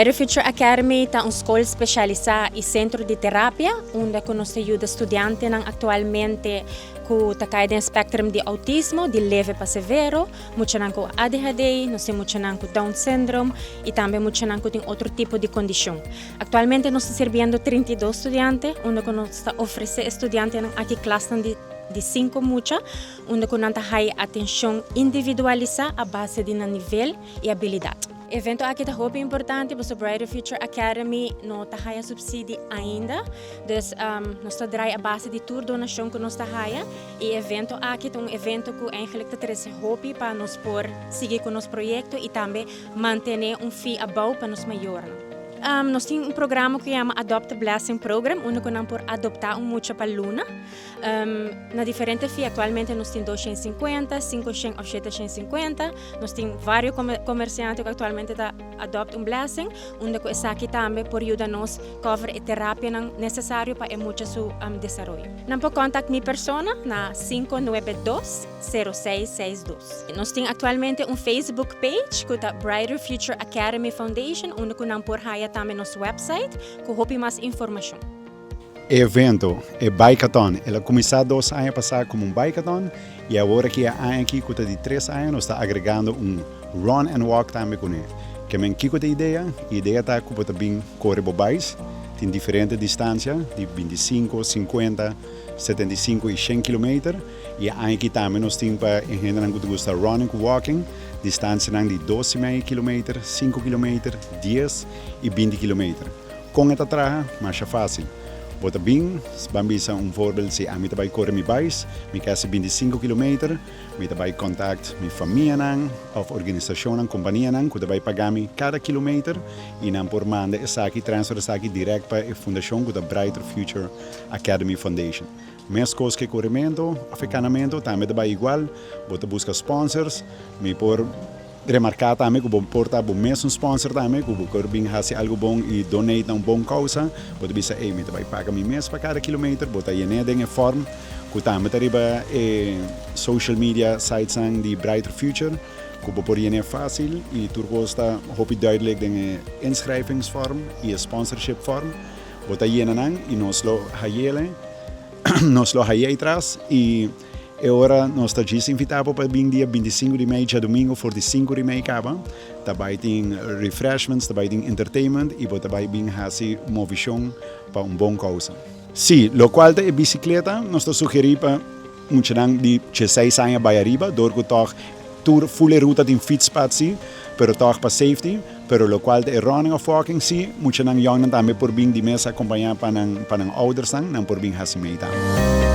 Brighter Future Academy ta un scol specialisa y centro di terapia, unda cu nos ta yuda studiantenan actualmente cu ta cay den spectrum di autismo, di leve pa severo, muchanan cu ADHD, nos tin muchanan cu Down syndrome y tambe muchanan cu tin otro tipo di condicion. Actualmente nos ta sirbiendo 32 studiante, unda cu nos ta ofrece e studiantenan aki klasnan di 5 mucha, unda cu nan ta haya atencion individualisa a base di nan nivel y habilidad. Evento aki ta hopi importante pasobra Brighter Future Academy no ta haya subsidie ainda. Dus nos ta draai a base di tur donacion cu nos ta haya. E evento aki ta un evento cu eigenlijk ta trece hopi pa nos por sigui cu nos proyecto y tambe mantene un fee abou pa nos mayornan. Nos tin un programa cu yama Adopt a Blessing Program, unda cu nan por adopta un mucha pa luna. Na diferente fee, actualmente nos tin 250, 500 of 750. Nos tin varios comerciante cu actualmente ta adopt un blessing, unda cu esaki tambe por yuda nos cover e terapianan necesario pa e mucha su desaroyo. Nan por contact mi persona na 592 0662. Nos tin actualmente un Facebook page cu ta Brighter Future Academy Foundation, unda cu nan por haya tambe nos website cu hopi mas informacion. E evento, e bikeathon, el a cuminsa 2 aña pasa como un bikeathon y awor aki e aña aki cu ta di 3 aña nos ta agregando un run and walk tambe cune. Kiermen kico ta e idea? E idea ta cu bo bin core bo bike, tin diferente distancia di 25, 50, 75 y 100 kilometer y aki tambe nos tin pa hende cu gusta running, walking, distancia di 2,5 kilometer, 5 kilometer, 10 y 20 kilometer. Con e ta traha? Mas facil. Bo ta bin, ban bisa un voorbeeld, si ami ta bay core mi bike, mi kier 25 kilometer, mi ta bay contact mi famianan, of organisacionnan, companianan, cu ta bay paga mi cada kilometer, y nan por manda esaki, transfer esaki direct pa e fundacion cu ta Brighter Future Academy Foundation. Mescos cu coremento, of canamento, tambe ta bay igual, bo ta busca sponsors, mi por remarca tambe cu bo por ta bo mes un sponsor tambe, cu bo por bin haci algo bon y donate na un bon causa, bo ta bisa, "Hey, mi ta bay paga mi mes pa cada kilometer", bo ta yena den e form, cu tambe ta riba social media sites di Brighter Future, cu bo por yena facil y tur cos ta hopi duidelijk den e inschrijvingsvorm y e sponsorship form, bo ta yena nan y nos lo haya atras y ora nos ta invita pa bin dia 25 di mei, diadomingo, for di 5 di mei caba. Tambe tin refreshments, tambe tin entertainment y tambe bin haci movecion pa un bon causa. Si, locual ta e bicicleta, nos ta sugeri pa muchanan di 16 aña bay ariba, door cu toch tur full ruta tin fietspad si, pero toch pa safety, pero locual ta running of walking si, muchanan young tambe por bin di mes acompaña pa nan ouders nan por bin haci mee tambe.